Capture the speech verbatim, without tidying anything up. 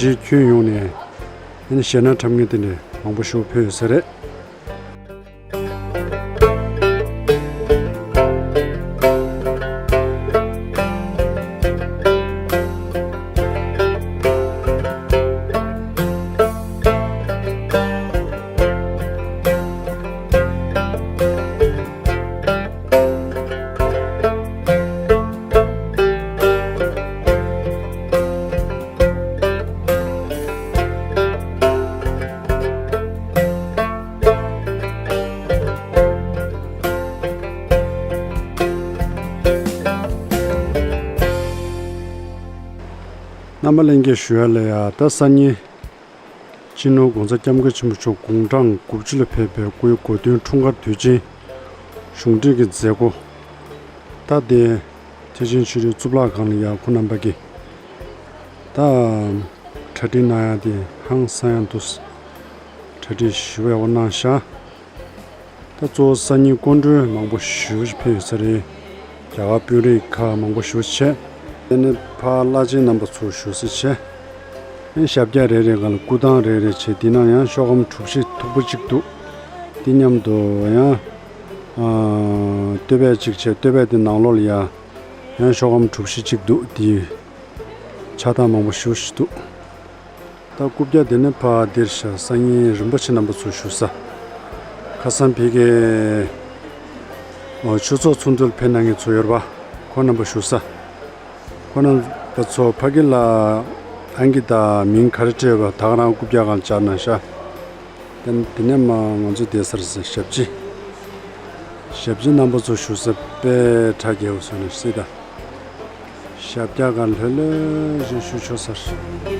རྗེས་ཁྱོན་ཡོངས་ནས་ཨ་ནི་གཞས་སྣ་འཁྲབ་མཁན་དེ་འདྲ་མང་པོ་ཞིག་ཕེབས་ཡོད་ས་རེད། རྣམ་པ་ལྷན་རྒྱས་ཞུ་ཡ་ལ་ཡ། ད་སང་ཉིན་སྤྱི་ནོར་༸གོང་ས་༸སྐྱབས་མགོན་ཆེན་པོ་མཆོག་དགུང་གྲངས་དགུ་བཅུ་ལ་ཕེབས་པའི་སྐུའི་གོ་སྟོན་འཁྲུངས་སྐར་དུས་ཆེན་གཞུང་འབྲེལ་གྱི་མཛད་སྒོ། ད་དེ་ཐེག་ཆེན་ཆོས་རིག་གཙུག་ལག་ཁང་ལ་ཡ་ཁོང་རྣམ་པ་གིས་ད་གྲ་སྒྲིག་གནང་ཡ་དེ་ཧང་སང་ཡ་འདུག་གྲ་སྒྲིག་ཞེ་པོ་ཡག་པོ་གནང་ཤག་ད་གཙོ་བོ་སང་ཉིན་སྐུ་མགྲོན་མང་པོ་ཞེ་པོ་ཞིག་ཕེབས་ཡོད་ས་རེད། རྒྱ་གར་དཔོན་རིགས་ཁག་མང་པོ་ཞེ་པོ་བྱས། དེ་ནས་ཕར་བླ་ཆེན་རྣམ་པ་ཚོ་བཞུགས་ས་བྱས། ཨེ་ཞབས་བཀྱག་རེ་རེ་སྒང་ལ་སྐུ་ཐང་རེ་རེ་བྱས། དེ་ནང་ཡང་ཤོག་སྒམ་གྲུ་བཞི་མཐུག་པོ་གཅིག་འདུག་དེ་མཉམ་དུ་ཡང་ཨ་སྟོད་པ་གཅིག་བྱས། སྟོད་པ་དེ་ནང་ལོགས་ལ་ཡ་ཡང་ཤོག་སྒམ་གྲུ་བཞི་གཅིག་འདུག་དེ་ཆགས་སྟངས་མང་པོ་ཞེ་པོ་ཞིག་འདུག་ད་རྐུབ་བཀྱག་དེ་ནས་ཕར་འདིར་ཤར་སང་ཉིན་རིན་པོ་ཆེ་རྣམ་པ་ཚོ་བཞུགས་ས། ཁ་སང་ཕ་གིའི་ཨོ་ཆོས་ཚོགས་ཚོགས་འདུར་ཕེབས་གནང་མཁན་ཚོ་ཡོད་རེད་པ། ཁོང་རྣམ་པ་བཞུགས་ས། ཁོང་རྣམ་པ་ཚོ་ཕ་གི་ལ་ཨང་ཀི་དང་མིང་ག་རེ་སྤྲད་ཡོད་པ་ད་ག་རང་རྐུབ་བཀྱག་སྒང་སྦྱར་གནང་ཤག་དེ་དེ་ནས་མར་ང་ཚོ་བསྡད་སར་ཞབས་ཕྱི། ཞབས་ཕྱི་རྣམ་པ་ཚོ་བཞུགས་ས་དཔེ་གྲ་རྒྱས་པོ་བཟོས་ནས་སྲིད་ད། ཞབས་བཀྱག་སྒང་ལྷོད་ལྷོད་བཞིན་བཞུགས་ཆོག་ས་རེད།